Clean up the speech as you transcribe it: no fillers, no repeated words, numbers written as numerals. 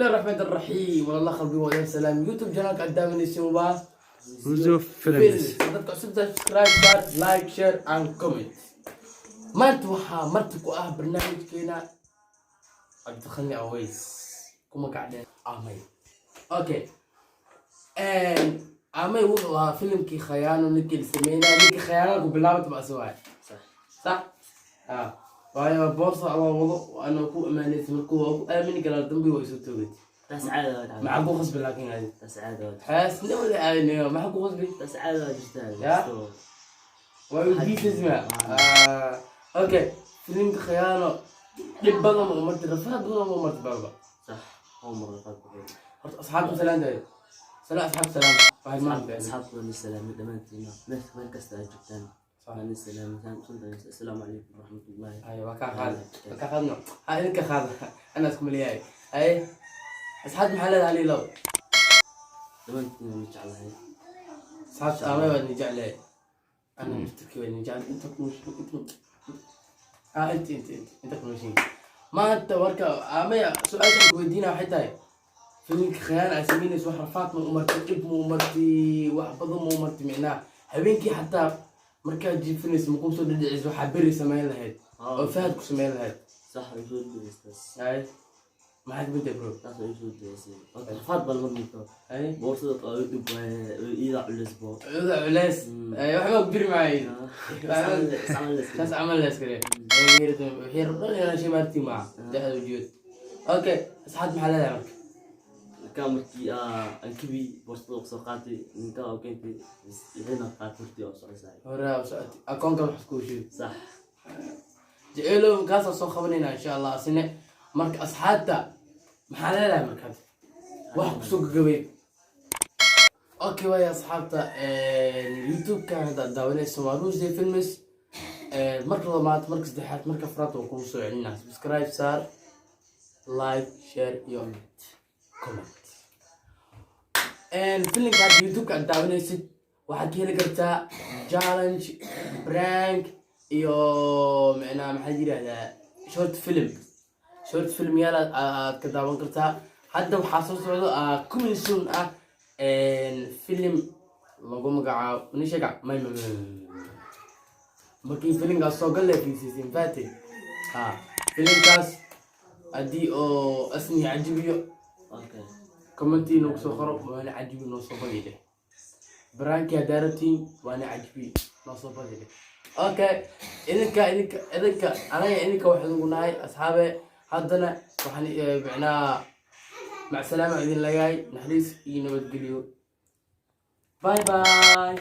الله الرحمن الرحيم. والله qalbi wada salaam. YouTube channelka aad daawanaysin waa Ruzo Films. Dadka cusub, subscribe saar, like, share and comment. Maanta waxaa marti ku ah barnaamijkeena Cabdikhani Aweys, ku magacdheen Amay. Okay, Amay wuxuu ahaa filimkii Khayaano ninkii la sameynaya, ninkii khayaanada ku bilaabata ba asa waay. Sax. Sax ha, waayo boorsa waa wado ana ku amaanaysa, markuu waa ku aamini karaa, dambi waa isu toogad. Taas caadi waa dhacday. Maxaa ku khasbi laakiin adi? Taas caadi waa. Xaasnimada aadinayo maxaa ku khasbi? Taas caadi waa jirtaa. Ya? Waa weydiisasma. Okay, filimka Khayaano dhib badan oo marti, rafaad badan oo marti baba. Sax, oo mar qaad. Horta asxaabta salaantahay, salaam asxaab, salaam waxay maanta. Asxaabta waan salaamay dhammaantiina, meel kasta aad joogtaan waan salaamay. Assalaamu calaykum waraxmatullaahi. Ay, waa kaa qaad, waa kaa qaadno, ha idinka qaada, anaa isku maleeyahay. Ay, asxaab, maxaa leedahay liilow? Dhammaantiina waan jeclahay. Asxaabta amay waa idin jeclahay, ana naftirkii waa idin jeclay. Inta ku inta ah inta inta inta inta ku nooshiin maanta. Marka amaya, su-aasha ku weydiinaya waxay tahay: filimka Khiyaana ay samaynayso, wax rafaad ma umartay? Dhib ma umartay? Wax badan ma umartay? Micnaha habeenkii xataa markaad jiifinayso makuu soo dhadhicayso waxaa beri samayn lahayd oo Fahad ku samayn lahayd? Sax, way soo dhaweysay. Ay, maxaad kamid bro? Taas way soo dhaweysay. Horta rafaad baa lama muto. Ay. Boorsada qaado dhib waaye, iidaa culeys bo. Cuda culeys. Ay, waxba ku jiri maayo. Saas camal la iskale waxay rabdhan inaan shay maartii maaha dexda ujeed. Okay, asxaab, maxaa leedahay marka? Ninka markii aan kibi boorsada soo qaatay, ninka oo keentay wixina qaatay hortii oo socosay. Hore u socotay, akoonka wax isku heshiid. Sax. Jeceelow kaasaan soo qabanayna insha Allah asine. Marka asxaabta maxaa leedahay markaas wax kusoo gagabay? Okay, waaya asxaabta, YouTube-ka haddaad daawanayso waa Rusday Films. Marka labaad, marka saddexaad, marka afraad waa kugu soo celinaa: subscribe saar, like, share iyo comment. Filimka hadda YouTube-ka aad daawanaysid waxaad ka heli kartaa challenge, prank iyo micnaha maxaa yirahdaa, short film. Short film yaal aad ka daawan kartaa. Hadda waxaa soo socdo coming soon ah film lagu magacaabo ni sheega may may may markii filimkaas soo galle fiisiisin faate. Ha, filimkaas haddii oo asni cajibiyo, commentii noogu soo qoro, waana cajibi, noo soo badi dheh. Pranki haddaa rabtiin, waana cajibi, noo soo badi dheh. Okay, idinka anaga idinka waxaan ugu nahay asxaabe. Haddana waxaan micnaha macsalaama idin leeyahay, naxariis iyo nabadgelyo. Bye bye.